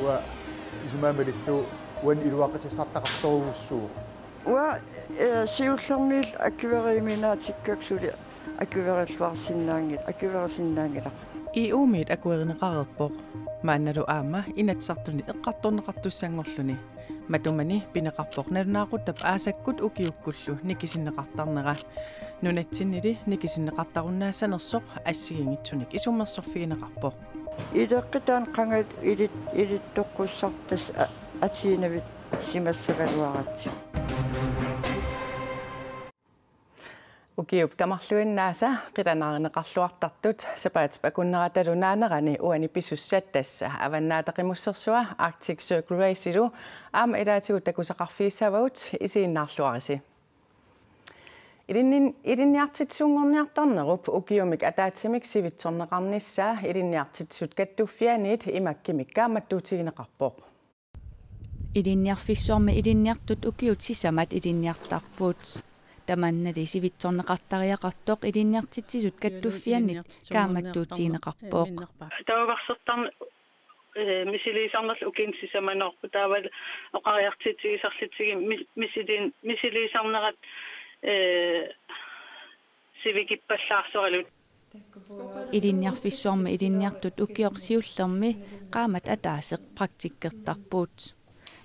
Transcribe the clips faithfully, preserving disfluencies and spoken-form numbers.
Uanga isumaga malillugu uani iluaqutissartaqartorujussuuvoq. Uanga, eh, siullermik akueriiminaatikkakka suli akuerilluarsinnaanngil-, akuerisinnaanngilaq. I U-mit akuerineqareerpoq. Maannalu aamma Inatsisartuni eqqartorneqartussanngorluni. Matumani pineqarpoq nalunaaquttap aasakkut ukiukkullu nikisinneqartarnera. Nunatsinnili nikisinneqartarunnaassanersoq assigiinngitsunik isummersorfigineqarpoq. Ileqqittaan qangali ilit-, ilittoqqussartut a-, atuinnavit simassagaluaratsigit. Ukiup tamarluinnaasa qilanaarineqarluartartut sapaatip akunneratalu naanerani uani pisussat, tassa Avannaata Qimussersua Arctic Circle Race-ilu aamma ilaatigut takusaqarfigissavagut, isiginnaarluarisi. Ilinnin-, ilinniartitsisunngorniartarnerup ukiumik ataatsimik sivitsorneqarnissaa Ilinniartitsisut Kattuffianniit IMAK-imik kaammattuutigineqarpoq. Ilinniarfissuarmi ilinniartut ukiut sisamat ilinniartarput. Tamannali sivitsorneqartariaqartoq Ilinniartitsisut Kattuffianniit kaammattuutigineqarpoq. Taava versertarn-, eh, misiliisarnerlu ukiuni sisamanoorpoq, taava oqariartuutigisarlutigu mi-, misiliin-, misiliisarnerat, eh, sivikippallaarsoralu. Ilinniarfissuarmi ilinniartut ukioq siullermi qaammat ataaseq praktikkertarput.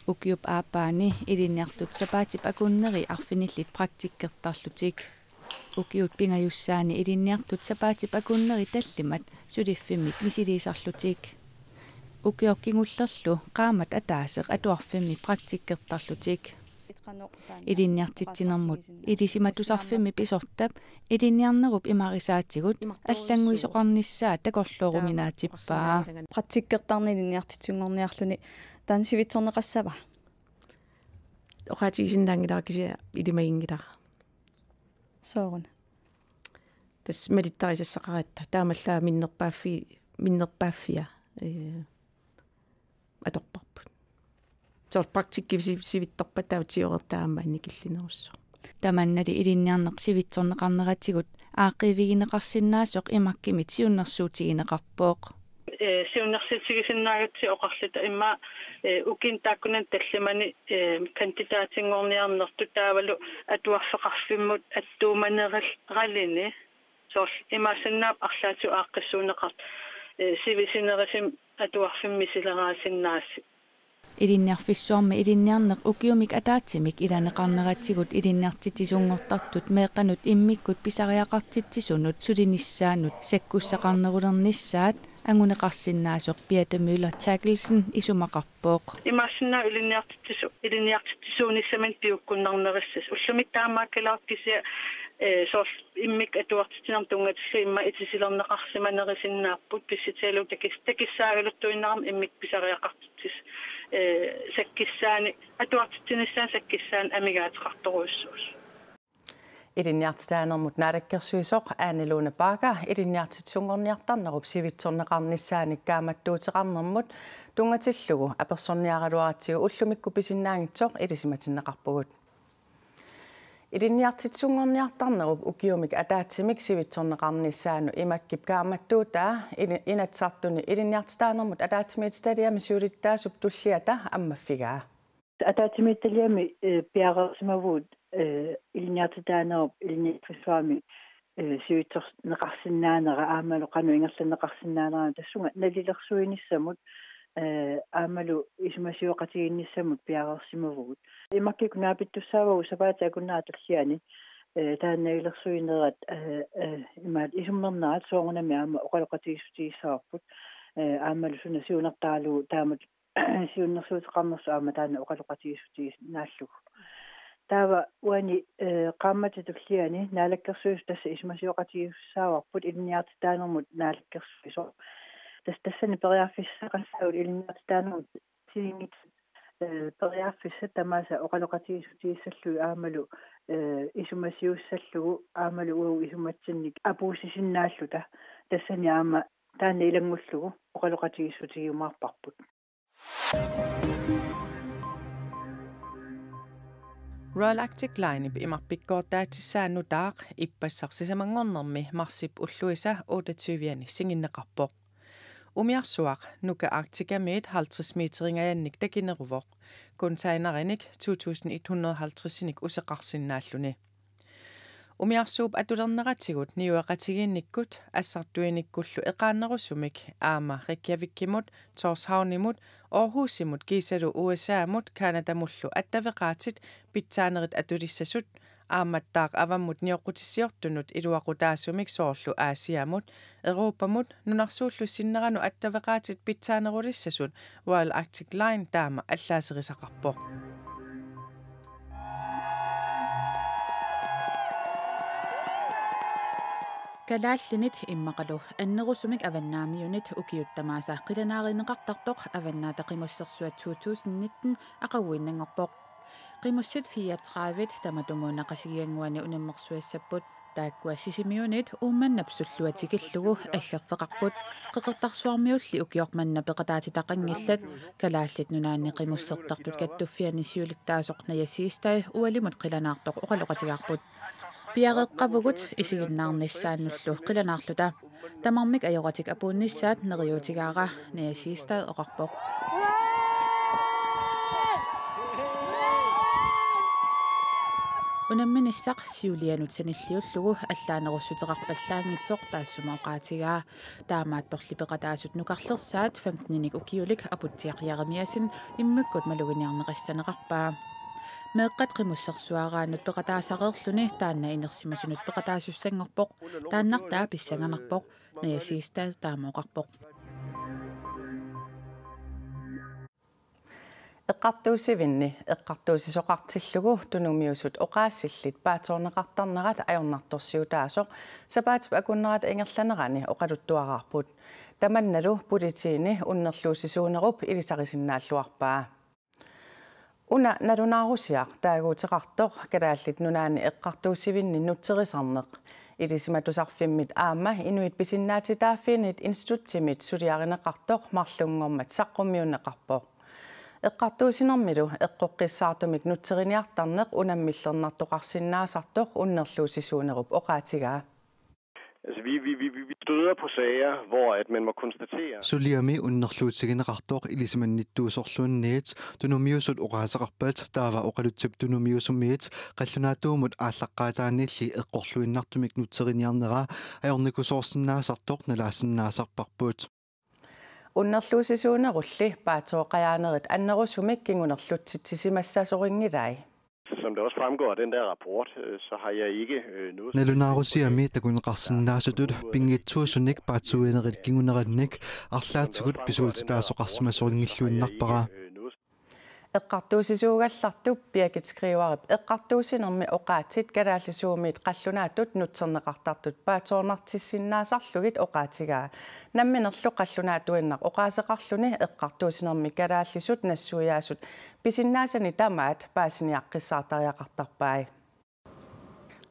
Ukiup aappaani ilinniartut sapaatip akunneri arfinillit praktikkertarlutik. Ukiut pingajussaanni ilinniartut sapaatip akunneri tallimat suliffimmik misiliisarlutik. Ukioq kingullerlu qaammat ataaseq atuarfimmi praktikkertarlutik. Ilinniartitsinermut ilisimatusarfimmi pisortap ilinniarnerup imarisaatigut allannguisoqarnissaa takorlooruminaatsippaa. Praktikkertarneq ilinniartitsisunngorniarluni taanna sivitsorneqassava? Oqaatigisinnaanngilara, kisianni ilimaginngilara. Sooruna? Tassa malittarisassaqaratta. Taamaallaat minnerpaaffi-, minnerpaaffia, ee, atorparput. Soorlu praktikki si-, sivitsorpat taava ti-, ti-, tiorertaa aamma annikillinerussaaq. Tamannali ilinniarneq sivitsorneqarneratigut aaqqiivigineqarsinnaasoq IMAK-imit siunnersuutigineqarpoq. Ee, siunnersuutigisinnaagatsigit oqarluta immaqa, ee, ukiuni taakkunani tallimani, ee, kandidaatinngorniarnertut taavalu atuarfeqarfimmut attuumaneraluni. Soorlu imaassinnaavoq arlaatigut aaqqissuunneqartoq, ee, sivisunerusumik atuarfimmi misileraasinnaasut. Ilinniarfissuarmi ilinniarneq ukiumik ataatsimik ilaneqarneratigut ilinniartitsisunngortartut meeqqanut immikkut pisariaqartitsisunut sulinissaanut sakkussaqarnerulernissaat anguneqarsinnaasoq Birthe Møller Terkelsen isumaqarpoq. Imaassinnaavoq ilinniartitsisu-, ilinniartitsisuunissaminnik piukkunnarnerussasoq. Ullumikkut taamaakkaluarpoq, kisianni, ee, soorlu immikkut atuartitsinermut tunngatillugu immaqa itisilerneqarsimanerusinnaapput, pissutigalugu takis-, takissaagaluartuinnarami immikkut pisariaqartitsisut, ee, sakkissaani, atuartitsinissaanut sakkissaanut amigaateqartorujussuusut. Ilinniartitaanermut naalakkersuisoq Ane Lone Bagger ilinniartitsisunngorniartarnerup sivitsorneqarnissaanik kaammattuuteqarnermut tunngatillugu apersorniaraluaratsigu ullumikkut pisinnaanngitsoq ilisimatinneqarpugut. Ilinniartitsisunngorniartarnerup ukiumik ataatsimik sivitsorneqarnissaanut IMAK-ip kaammattuutaa Ini-, Inatsisartuni ilinniartitaanermut ataatsimiititaliami siulittaasup tulliata ammaffigaa. Ataatsimiititaliami, eh, piareersimavugut, eh, ilinniartitaanerup ilinniarfissuarmi, eh, sivitsorneqarsinnaanera aammalu qanoq ingerlanneqarsinnaanera tassunga nalilersuinissamut, eh, aammalu isumasioqatigiinnissamut piareersimavugut. IMAK-ikkut naapittussaavagut sapaatip akunnera tulliani, eh, taanna nalilersuinerat, eh, eh, imaat isummernerat soorunami aamma oqaloqatigiissutigissavarput, eh, aammalu suna siunertaralugu taamatut siunnersuuteqarnersoq aamma taanna oqaloqatigiissutiginnaallugu. Taava uani, eh, qaammatip tulliani naalakkersuisut tassa isumasioqatigiissutissavarput ilinniartitaanermut naalakkersuisoq. Tassa tassani periarfissaqassaagut ilinniartitaanermut assigiinngitsut, eh, periarfissat tamaasa oqaloqatigiissutigissallugit aammalu, eh, isumasiussallugu aammalu uagut isumatsinnik apuussisinnaalluta. Tassani aamma taanna ilanngullugu oqaloqatigiissutigiumaarparput. Royal Arctic Linep imarpikkoortaatissaa nutaaq ippassaq sisamanngornermi marsip ulluisa otteogtyve-ani singinneqarpoq. Umiarsuaq Nuka Arcticamiit halvtreds meterinngajannik takineruvoq, containerinik to tusind et hundrede halvtredsinik useqarsinnaalluni. Umiarsuup atulerneratigut niueqatigiinnikkut assartuinikkullu eqaannerusumik aamma Reykjavikimut, Tórshavnimut, Aarhusimut kiisalu U S A-mut Canadamullu attaveqaatit pitsaanerit atulissasut aammattaaq avammut nioqqutissiortunut iluaqutaasumik soorlu Aasiamut, Europamut nunarsuullu sinneranut attaveqaatit pitsaanerulissasut Royal Arctic Line taama allaaserisaqarpoq. Kalaallinit immaqalu annerusumik avannaamiunit ukiut tamaasa qilanaarineqartartoq Avannaata Qimussersuaq to tusind nitten aqaguinnanngorpoq. Qimussit fireogtredive tamatumuuna Qasigiannguani unammersuassapput, taakkua Sisimiunit Uummannap sullua tikillugu aggerfeqarput. Qeqertarsuarmiulli ukioq manna peqataatitaqanngillat, Kalaallit Nunaanni Qimussertartut Kattuffianni siulittaasoq Naja Siegstad ualimut qilanaartoq oqaloqatigaarput. Piareeqqavugut isiginnaarnissaannullu qilanaarluta. Tamarmik ajoratik apuunnissaat neriuutigaara, Naja Siegstad oqarpoq. Unamminissaq siulianut sanilliullugu allaanerussuteqarpallaanngitsoq taassuma oqaatigaa. Taamaattorli peqataasut nukarlersaat femteninik ukiulik Aputsiaq Jeremiassen immikkut maluginiarneqassaneqarpaa. Meeqqat Qimussersuaraannut peqataasareerluni taanna inersimasunut peqataasussanngorpoq, taannartaa pissanganarpoq, Naja Siegstad taama oqarpoq. Eqqartuussivinni eqqartuussisoqartillugu tunumiusut oqaasillit paatsoorneqartarnerat ajornartorsiutaasoq sapaatip akunnerata ingerlanerani oqaluttuaraarput. Tamannalu politiini unnerluussisuunerup ilisarisinnaalluarpaa. Una nalunaarusiaq taaguuteqartoq Kalaallit Nunaanni eqqartuussivinni nutserisarneq Ilisimatusarfimmit aamma inuit pisinnaatitaaffiinit institutsimit suliarineqartoq marlunngormat saqqummiunneqarpoq. Eqqartuussinermilu eqqoqqissaartumik nutseriniartarneq unammillernartoqarsinnaasartoq unnerluussisuunerup oqaatigaa. Altså, vi, vi, vi, vi vi støder på sager, hvor at man må konstatere... Suliami unnerluutigineqartoq ilisimannittuusorluunniit tunumiusut oqaaseqarpat, taava oqalutsip tunumiusumiit qallunaatuumut aallaqqaataaniilli eqqorluinnartumik nutseriniarnera ajornikusoorsinnaasartoq nalaassinnaasarparput. Unnerluussisuunerulli paatsooqqajaanerit annerusumik kingunerlutsitsisimassasorinngilaat. Som det også fremgår af den der rapport, øh, så har jeg ikke øh, noget... Nalunaarusiami takuneqarsinnaasutut pinngitsuusunik paatsuuinerit kingunerannik arlaatigut pisuutitaasoqarsimasorinngilluinnarpara. Eqqartuussisuugallartup Birgit Skriverip eqqartuussinermi oqaatsit kalaallisuumiit qallunaatut nutserneqartartut paatsoornartissinnaasarlugit oqaatigaa. Namminerlu qallunaatuinnaq oqaaseqarluni eqqartuussinermi kalaallisut nassuiaasut pisinnaasani tamaat paasiniaqqissaartariaqartarpai.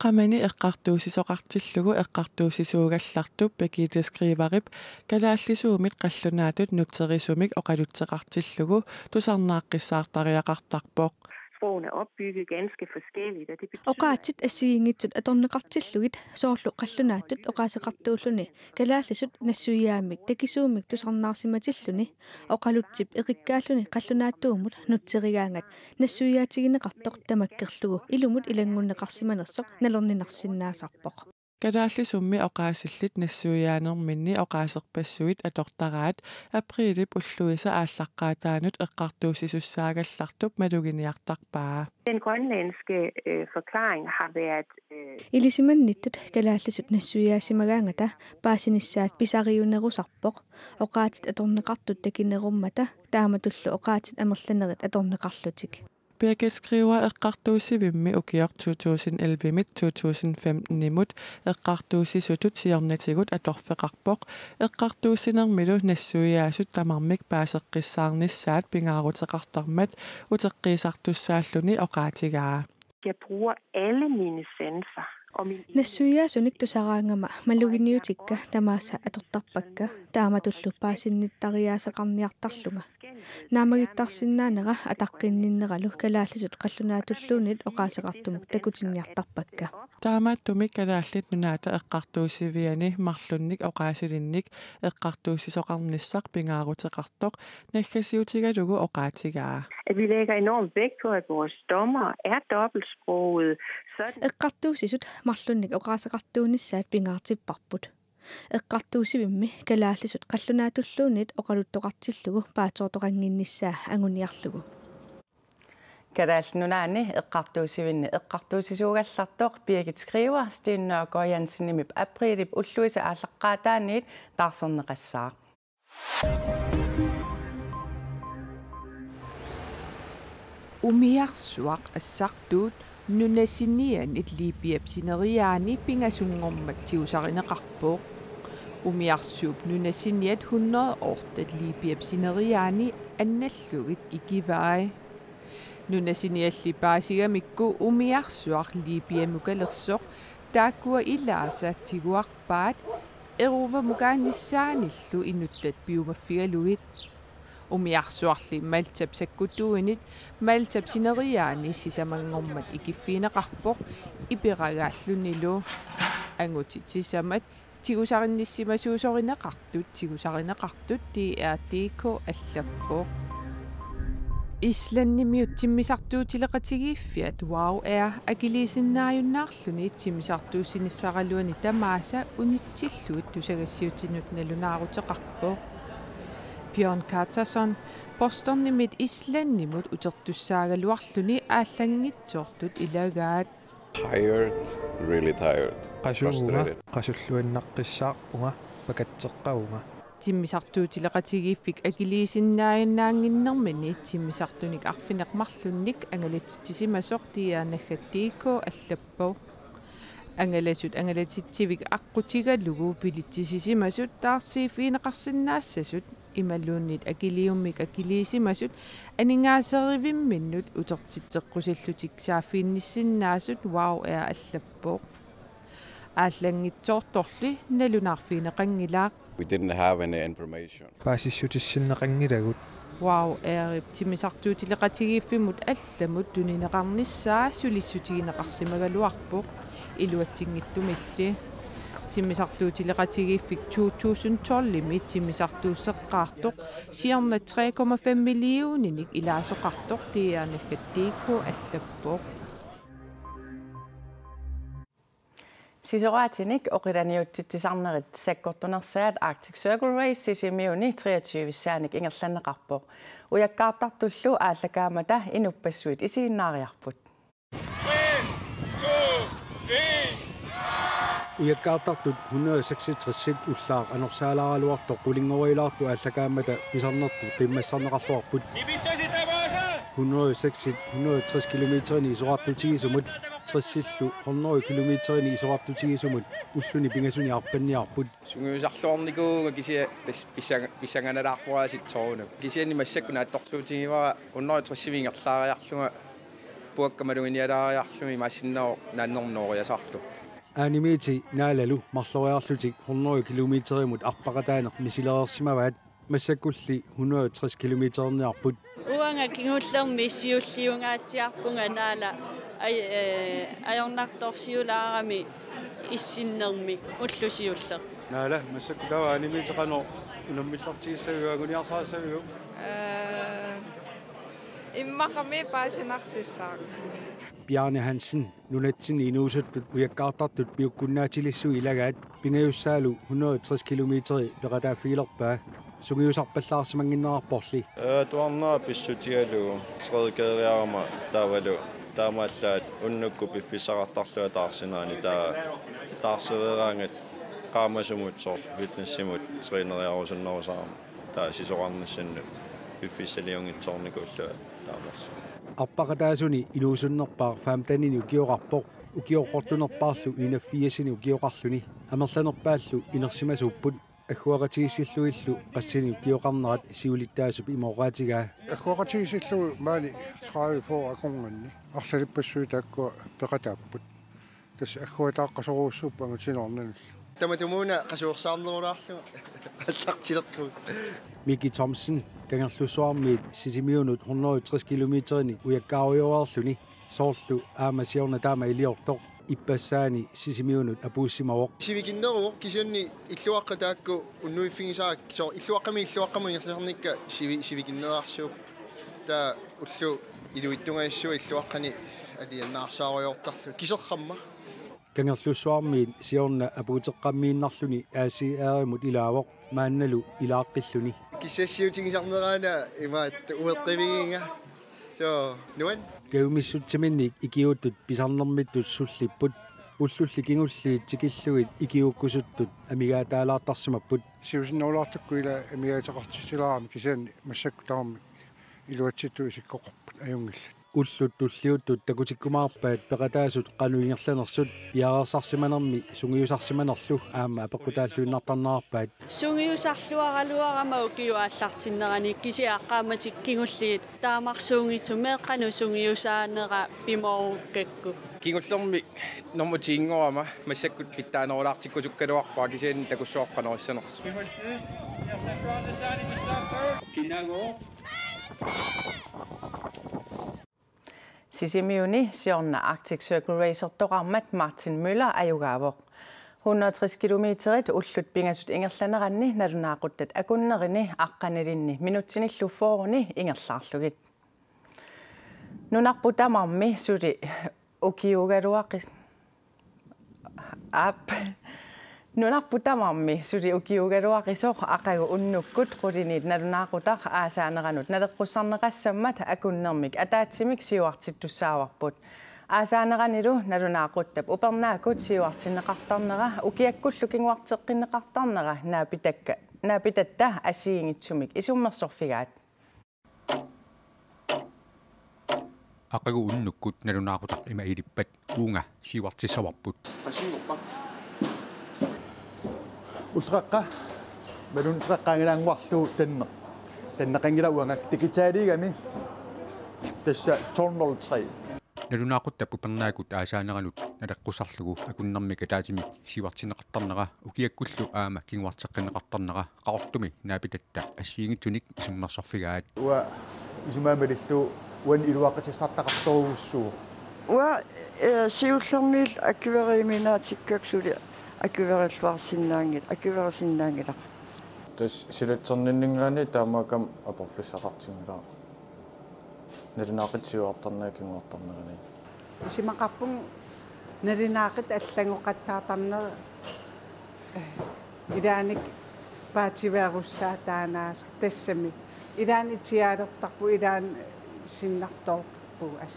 Qamani eqqartuussisoqartillugu eqqartuussisuugallartup Birgitte Skriverip kalaallisuumit qallunaatut nutserisumik oqalutseqartillugu tusarnaaqqissaartariaqartarpoq. Sprogene er opbygget ganske forskelligt, og det betyder... Oqaatsit assigiinngitsut atorneqartillugit, soorlu qallunaatut oqaaseqartuulluni kalaallisut nassuiaammik takisuumik tusarnaarsimatilluni, oqalutsip eqikkaalluni qallunaatuumut nutserigaangat nassuiaatigineqartoq tamakkerlugu ilumut ilanngunneqarsimanersoq nalorninarsinnaasarpoq. Kalaallisummi oqaasillit nassuiaanerminni oqaaserpassuit atortaraat aprilip ulluisa aallaqqaataanut eqqartuussisussaagallartup maluginiartarpaa. Den grønlandske øh, forklaring har været... Øh... Ilisimannittut kalaallisut nassuiaasimagaangata paasinissaat pisariunerusarpoq, oqaatsit atorneqartut takinerummata taamatullu oqaatsit amerlanerit atorneqarlutik. Birgit Skriver eqqartuussivimmi ukioq to tusind elleve-mit to tusind femten-imut eqqartuussisutut siornatigut atorfeqarpoq, eqqartuussinermilu nassuiaasut tamarmik paaseqqissaarnissaat pingaaruteqartarmat uteqqiisartussaalluni oqaatigaa. Jeg bruger alle mine sanser. Og min... Nassuiaasunik tusaraangama maluginiutikka tamaasa atortarpakka, taamatullu paasinnittariaaseqarniartarlunga. Naammagittarsinnaanera ataqqinninneralu kalaallisut qallunaatulluunniit oqaaseqartumik takutinniartarpakka. Taamaattumik Kalaallit Nunaata eqqartuussiviani marlunnik oqaasilinnik eqqartuussisoqarnissaq pingaaruteqartoq naggasiutigalugu oqaatigaa. At vi lægger enorm vægt på, at vores dommere er dobbeltsprogede, sådan Eqqartuussisut marlunnik oqaaseqartuunissaat pingaartipparput. Eqqartuussivimmi kalaallisut qallunaatulluunniit oqaluttoqartillugu paatsoortoqannginnissaa anguniarlugu. Kalaallit Nunaanni eqqartuussivinni eqqartuussisuugallartoq Birgit Skriver Steen Nørgaard Jensenimip aprilip ulluisa aallaqqaataaniit taarserneqassaaq. Umiarsuaq assartuut nunasinianit Libyap sineriaani pingasunngormat tigusarineqarpoq. Umiarsuup nunasiniat hundrede otte Libyap sineriaani annallugit ikivai. Nunasinialli paasigamikku umiarsuaq Libyamut kalersoq taakkua ilaasa tiguarpaat Europamut kaanissaanillu inuttat piumaffigalugit. Umiarsuarli Maltap sakkutuinit Maltap sineriaani sisamanngormat ikiffigineqarpoq iperagaallunilu. Angutit sisamat tigusarinnissimasuusorineqartut, tigusarineqartut D R D K allappoq. Islandimiut timmisartuutileqatigiiffiat Wow Air akiliisinnaajunnaarluni timmisartuussinissaraluani tamaasa unitsillugit tusagassiutinut nalunaaruteqarpoq. Bjørn Kartason Bostonimit Islandimut utertussaagaluarluni aallanngitsoortut ilagaat. Tired, really tired. Qasuuvunga, frustrated. Qasulluinnaqqissaarpunga, pakatseqqavunga. Timmisartuutileqatigiiffik akiliisinnaajunnaannginnermini timmisartunik arfineq-marlunnik angalatitsisimasoq D R naggat D K allappoq. Angalasut angalatitsivik aqqutigalugu bilitsisisimasut taarsiiffigineqarsinnaassasut imaluunniit akiliummik akiliisimasut aningaaseriivimminnut utertitseqqusillutik saaffiginnissinnaasut Wow Air allappoq. Aallanngitsoortorli nalunaarfigineqanngilaq. We didn't have any information. Paasissutissinneqanngilagut. Wow Airip timmisartuutileqatigiiffimmut allamut tunineqarnissaa sulissutigineqarsimagaluarpoq iluatsinngitsumilli. Timmisartuutileqatigiiffik to tusind tolvimi timmisartuusseqqaartoq siorna tre komma fem millioninik ilaasoqartoq D R naggat D K allappoq. Sisoraatinik oqilaniutsitsisarnerit sakkortunersaat Arctic Circle Race Sisimiuni treogtyvessaanik ingerlanneqarpoq. Ujakkaartartullu aallakaammata inuppassuit isiginnaariarput. Ujakkaartartut hundrede seksogtres ullaaq anorsaalaaraluartoq qulinngoriulaartoq aallakaammata pisarnertut qiimmassarneqarluarput. Hundrede seks, hundrede tres kilometerinik isorartutigisumut, tresillu hundrede kilometerinik isorartutigisumut ulluni pingasuni arpanniarput. Sungiusarluarnikuuvunga kisianni tassa pissanga-, pissanganalaarpoq aasiit soorunami. Kisianni massakkut naatsorsuutigivara hundrede tres ingerlaariarlunga puakka maluginialaariarlunga imaassinnaavoq naannermi nooriasaartoq. Aanimiiti Naalalu marloriarlutik hundrede kilometerimut arpaqataaneq misilereersimavaat. Massakkulli hundrede tres kilometerniarput. Uanga kingullermi siulliungaatsiarpunga Naala aj-, eh, ajornartorsiulaarami issinnermi ulloq siulleq. Naala, massakkut taava Aanimiiti qanoq unammillertigissaviuk, anguniarsarissaviuk? Eh, immaqami paasinarsissaaq. Bjarne Hansen, nunatsinni inuusuttut ujakkaartartut piukkunnaatilissuit ilagaat pingajussaalu hundrede tres kilometeri peqataaffigilerpaa, sungiusarpallaarsimannginnerarporli. Atuarnera pissutigalugu tredje geariarama taavalu taamaallaat unnukkut piffissaqartarlunga taarsinaani taava taarsereeraangat qaamasumut soorlu fitnessimut træneriarusunnerusarama taava sisorarnissannut piffissaliunngitsoornikuullunga taamarsuaq. Arpaqataasuni inuusunnerpaaq femtenini ukioqarpoq, ukioqqortunerpaarlu enogfirsinik ukioqarluni, amerlanerpaallu inersimasuupput, agguaqatigissillugillu qassinik ukioqarnerat siulittaasup ima oqaatigaa. Agguaqatigissillugu maani tredive fyrre akornanni arlalippassuit taakkua peqataapput. Tassa agguataaqqasorujussuupput angutinoornanullu. Tamatumuuna qasuersaarnerulaarlunga aallartilerpugut. Miki Thomsen, Kangerlussuarmiit Sisimiunut hundrede og tres kilometerinik ujakkaarujoreerluni soorlu aamma siorna taama iliortoq ippassaani Sisimiunut apuussimavoq. Sivikinneruvoq kisianni illuaqqat taakku unnuiffigisarakkit, soorlu illuaqqamit illuaqqamut ingerlasarnikka sivi-, sivikinnerarsuupput. Taava ullut iluitsungajassua illuaqqani alianaarsaariartortarlugit kiserramma. Kangerlussuarmiit siorna apuuteqqammiinnarluni A C R-imut ilaavoq maannalu ilaaqqilluni. Kissassiutigisarneraana imaattoq ueqqivigiga. So, nuan. Kajumissutsiminnik ikiuuttut pisarnermittut sullipput. Ullulli kingulliit tikillugit ikiuukkusuttut amigaataalaartarsimapput. Siusinnerulaartukkut ila amigaateqartitsilaarami kisianni massakkut tamarmik iluatsittut isikkoqarput ajunngillat. Ullut tulliuttut takutikkumaarpaat peqataasut qanoq ingerlanersut piareersarsimanermi sungiusarsimanerlu aamma apeqqutaalluinnartarnerarpaat. Sungiusarluaraluarama ukiup aallartinnerani kisianni qaammatit kingulliit taamarsuunngitsut meeqqanut sungiusaanera pimoorukkakku. Kingullermi normu tiinngorama massakkut pitsaanerulaartikkusukkaluarpara kisianni takussuarpara qanoq issanersoq. Sisimiuni siorna Arctic Circle Racertoqarmat Martin Møller ajugaavoq. Hundrede og tres kilometerit ullut pingasut ingerlaneranni nalunaaquttat akunnerini aqqanilinni minutsinillu fyrreni ingerlaarlugit. Nunarput tamarmi suli ukiugaluaqis-, aap. Nunarput tamarmi suli ukiugaluaqisoq aqagu unnukkut quliniit nalunaaqutaq aasaaneranut naleqqussarneqassammat akunnermik ataatsimik siuartittussaavarput. Aasaaneranilu nalunaaquttap upernaakkut siuartinneqartarnera ukiakkullu kinguarteqqinneqartarnera naapitakka-, naapitatta assigiinngitsumik isummersorfigaat. Aqagu unnukkut nalunaaqutaq ima ilippat uunga siuartissavarput. Ulloqeqqa, malunnartoqaqqaanngilaq anguarlu tanneq. Tanneqanngilaq uanga digitaligami. Tassa tolv nul tre. Nalunaaquttap upernaakkut aasaaneranut naleqqussarlugu akunnermik ataatsimik siuartinneqartarnera ukiakkullu aamma kinguarteqqinneqartarnera Qaqortumi naapitatta assigiinngitsunik isummersorfigaat. Uanga isumaga malillugu uani iluaqutissartaqartorujussuuvoq. Uanga, eh, siullermiillu akueriuminaatikkakku suli akuerilluarsinnaanngil-, akuerisinnaanngilaq. Tassa silatserninninngaanniit taamaakkami aporfissaqartinngilara. Nalunaaqutaq siuartarnera kinguartarnerani. Isumaqarpunga nalunaaqutaq allanngoqattaartarnera, eh, ilaanni paatsiveerussaataanaasa tassami. Ilaanni itiaalertarpugut, ilaanni sinnartoortarpugut as.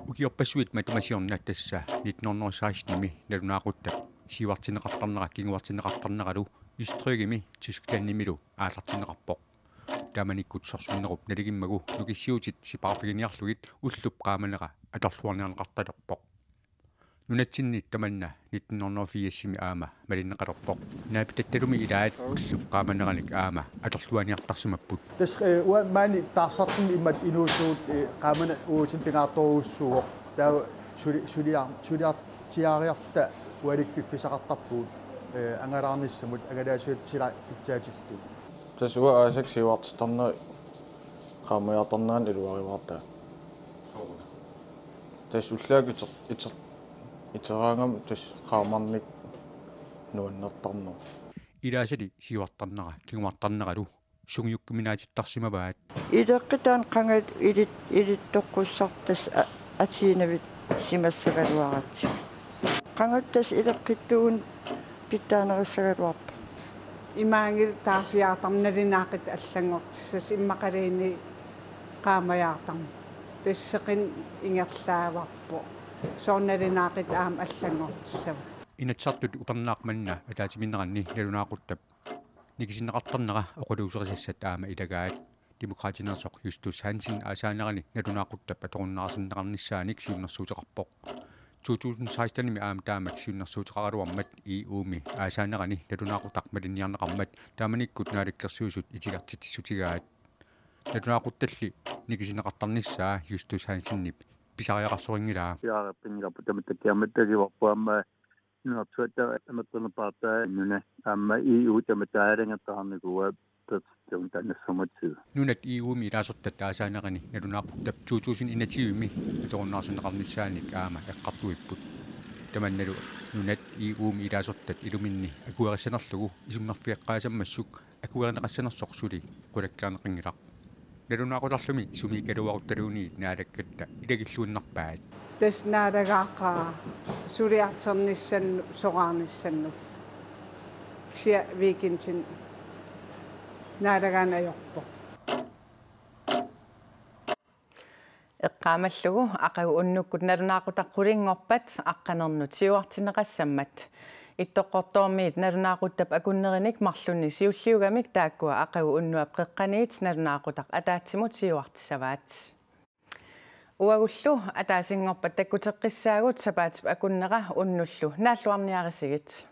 Ukiorpassuit matuma siorna tassa nitten hundrede og seksten-imi nalunaaquttap siuartinneqartarnera kinguartinneqartarneralu Østrigimi Tysklandimilu aallartinneqarpoq. Taamanikkut sorsunnerup naligimmaguni nukissiuutit sipaarfiginiarlugit ullup qaamanera atorluarniarneqartalerpoq. Nunatsinni tamanna nitten hundrede og firs-imi aamma malinneqalerpoq. Naapitattalumi ilaat ullup qaamaneranik aamma atorluarniartarsimapput. Tassa, eh, uanga maani taarsartuni imatut inuusugut, eh, qaamaneq uagutsinnut pingaartorujussuuvoq. Taava suli-, suliar-, suliar-, tiaariarta ualikkut piffissaqartarpugut, eh, angalaarnissamut, angalaasuata sila pitsaatillugu. Tassa uanga aasakkut siuartittarnera qaamajaartarnerannut iluarivaartaat. Tassa ullaakkut iter-, iter-, iteraangama tassa qaamarmik nuannertarneq. Ilaasali siuartarnera kinguartarneralu sungiukkuminaatittarsimavaat. Ileqqit taanna qangali ilit-, ilittoqqussartut tassa a-, atuinnavit simassagaluaratsigu. Qangali tassa ileqqittuugunik pitsaanerissagaluarpat. Imaanngilaq taarsiaartarneq nalunaaqutaq allanngortissasoq immaqaluunniit qaamajaartarneq. Tassa seqineq ingerlaavarput. Soorlu nalunaaqutaq aamma allanngortissavat. Inatsisartut upernaaq manna ataatsimiinneranni nalunaaquttap nikisinneqartarnera oqaluuserisassat aamma ilagaat. Demokraatineersoq Justus Hansen aasaanerani nalunaaquttap atorunnaarsinneqarnissaanik siunnersuuteqarpoq. To tusind seksten-imi aamma taamak siunnersuuteqaraluarmat E U-mi aasaanerani nalunaaqutaq malinniarneqarmat taamanikkut Naalakkersuisut itigartitsissutigaat. Nalunaaquttalli nikisinneqartarnissaa Justus Hansenip pisariaqarsorinngilaa. Siareqqinngilarput tamatta kiammattagivarput aamma Nunarsuatta amerlanerpaartaa nuna aamma E U tamataalangertaarnikuuaa peqqinnut taannassarmatigu. Nunat E U-mi ilaasortat taasaanerani nalunaaquttap to tusind enogtyve-mi atorunnaarsinneqarnissaanik aamma eqqartuipput. Tamannalu nunat E U-mi ilaasortat iluminni akuerissanerlugu isummerfigeqqaassammassuk akuerineqassanersoq suli qulakkeerneqanngilaq. Nalunaaqutaqarlumi sumiikkaluaruttaluunniit Naalakkatta ilagilluinnarpaat. Tassa naalagaaqaaq suliartornissannut soraarnissannut. Kisianni weekendini naalagaanni ajorpoq. Eqqaamallugu aqagu unnukkut nalunaaqutaq qulinngorpat aqqanernut siuartinneqassammat. Ittoqqortoormiit nalunaaquttap akunnerinik marlunnik siulliugamik taakkua aqagu unnuap qeqqaniit nalunaaqutaq ataatsimut siuartissavaat. Uagullu ataasinngorpat takkuteqqissaagut sapaatip akunnera unnullu naalluarniarisigit.